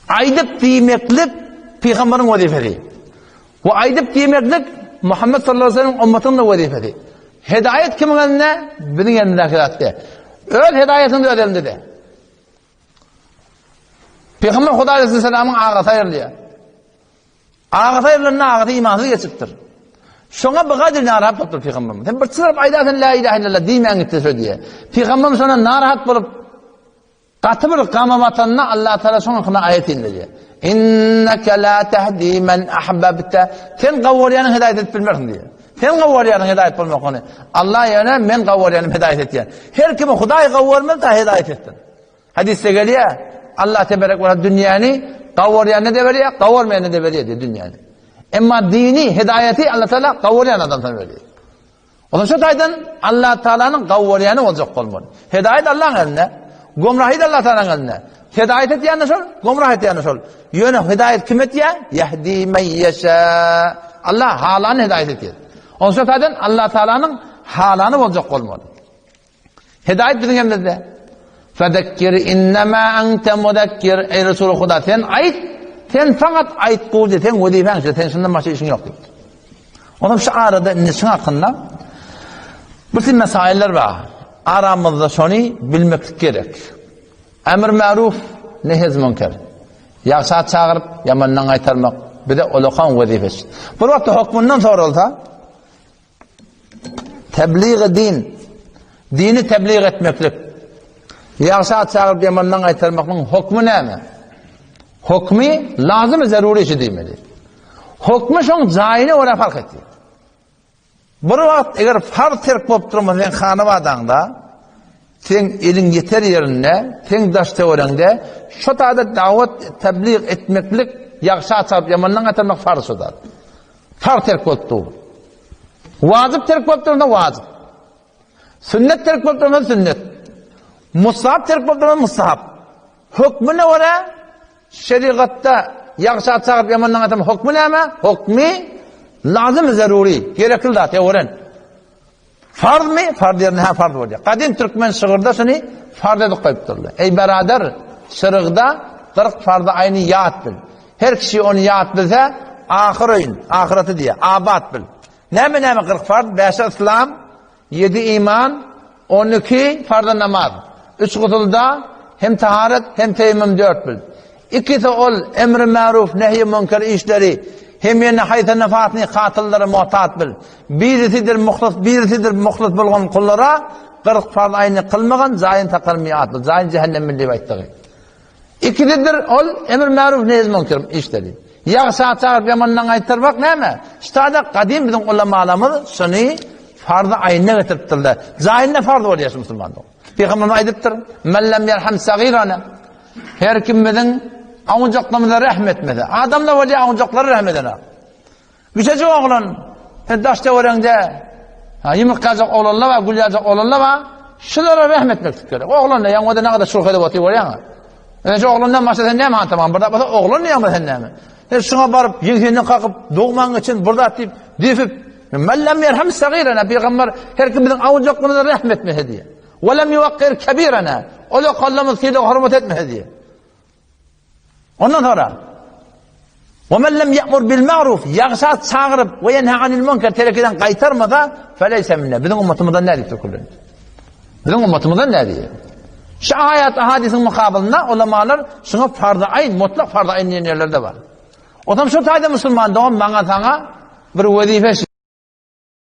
Aýdyp diýmeklik pygamberiň wezipesi. We aýdyp diýmeklik Muhammet sallallahu aleyhi ve sellem ummatynyň wezipesi. Hidaýat kimiň elinde? Biziň elimizdäki zat däl. Öz hidaýatyň öz elinde däl. Pygamber Hudaý aleyhisselamyň agasy aýrylýar. Agasy aýrylanda agasy imansyz geçipdir. Şoňa bir gadyr narahat bolupdyr pygamberimiz. Sen bir çyryp aýdarsyň la ilaha illallah diýmän gitdi şo diýe. Pygamberimiz şondan narahat bolup Gaty bir gama batanda Allah Taala şoň hakyna aýat indirýär. Inneke la tehdi men ahbabte. Sen gowurýanyň hidaýat edip bilmersiň diýýär. Sen gowurýanyň hidaýat bolmak ony. Allah ýöne men gowurýanym hidaýat etýär. Her kimi Hudaý gowurmaz da hidaýat etsin. Hadisde gelýär. Allah teberek we dünýäni gowurýanyna de berýär, gowurmaýanyna de berýär diýýär dünýäni. Emma dini hidaýaty Allah Taala gowurýan adamdan berýär. Onuň şu taýdan Allah Taalanyň gawwarýany boljak bolmaly. Hidaýat Allahyň elinde. Gomrahy da Allah Taalanyň elinde. Hidaýat etýän de şol, gomrah etýän de şol. Ýöne hidaýat kim etýär? Ýehdi men ýeşa. Allah halany hidaýat etýär. Onuň şu taýdan Allah Taalanyň halany boljak bolmaly. Hidaýat biziň elimizde. Fezekkir innema ente muzekkir. Ey Resul Huda sen aýt, sen fakat aýt gowdy, sen wezipäň şu, sen şundan başga işiň ýok diýipdir. Onuň şu arada indi şuň hakynda bir sürü mesailler bar. Aramyzda şony bilmeklik gerek. Emr ma'ruf, nehy münker. Ýagşa çagyryp, ýamandan gaýtarmak bize ulakan wezipesi. Bir wagtda hökmünden soralsa, Tebligy din, dini tebliğ etmeklik, ýagşa çagyryp ýamandan gaýtarmaklygyň hokmy näme? Hokmy lazym zeruri işi diýmeli. Hokmy şoň jaýyna görä fark etýär. Bir wagt eger farz terk bolup durmasa sen hanabadaňda, sen eliň ýeter ýerinde, sen daş töwereňde şo taýda dawat tebliğ etmeklik, ýagşa çagyryp ýamandan gaýtarmak farz şo zat. Farz terk bolup dur. Wajyp terk bolup dursa wajyp. Sünnet terk bolup dursa sünnet. Mustahap terk bolup dursa mustahap. Hökmüne görä şerigatda ýagşa çagyryp ýamandan gaýtarmak hökmi näme? Hökmi lazym zeruri, gerekli zat, öwren. Farzmy? Farz ýerine hä farz bolýar. Gadym türkmen şygyrda şuny farz edip goýupdyrlar. Eý berader, şyrygda 40 farzy aýny ýat bil. Her kişi ony ýat bilse, ahyr öýün, ahyraty diýýär, abat bil. Näme näme 40 farz? Bäşi yslam, ýedi iman, 12 farzy namaz. Üç gusulda hem taharet, hem teýemmüm dört bil. Ikisi ol emri märuf, nehýi münker işleri, hem ýene haýsy nafasyny katyllara muhtat bil. Birisidir muhlas, birisidir muhlas bolgan kullara 40 farz aýny kylmagan jaýyn takar miatly, jaýyn jähennem bil diýip aýtdygy. Ikisidir ol emr märuf, nehýi münker işleri. Ýagşa çagyryp ýamandan gaýtarmak näme? Ştada gadym biziň ulamalarymyz şuny farz aýnyna getiripdirler. Jaýynda farz bolýar şu musulmanlyk. Pygamberimiz aýdypdyr: "Men lem yerham sagirana" Her kim biziň awunjaklarymyza rehm etmese, adamlar bolýar awunjaklara rehm edenok. Güçejik oglan, sen daş töweregiňde ha, ýumurtgajak oglanlar bar, gülýajak oglanlar bar, şulara rehm etmeklik gerek. Oglan da ýaňy da näde şulh edip otyr bolýaň. Ene şu oglandan başga sen näme antaman, bir zat bolsa oglan diýýäň sen näme? Sen şuňa baryp ýeňsenden kakyp, dogmaň geçen bir zat diýip, depip, Men lem yerham sagirana pygamber her kim biziň awunjaklarymyza rehm etmese diýýär. Ve lem yuvakkir kebirena. Ol okallamyz sylag hormat etmese diýýär. Ondan sonra Ve men lem ya'mur bil ma'ruf ýagşa çagyryp we yenha anil münker terekeden gaýtarmasa feleyse minne. Biziň ummatymyzdan nädip türkülen? Biziň ummatymyzdan nädip? Şu aýat hadisiň mukabylynda ulamalar şuňa farz aýn, mutlak farz aýn diýen ýerlerde bar. Otam şu taýda musulman dogan maňa saňa bir wezipe.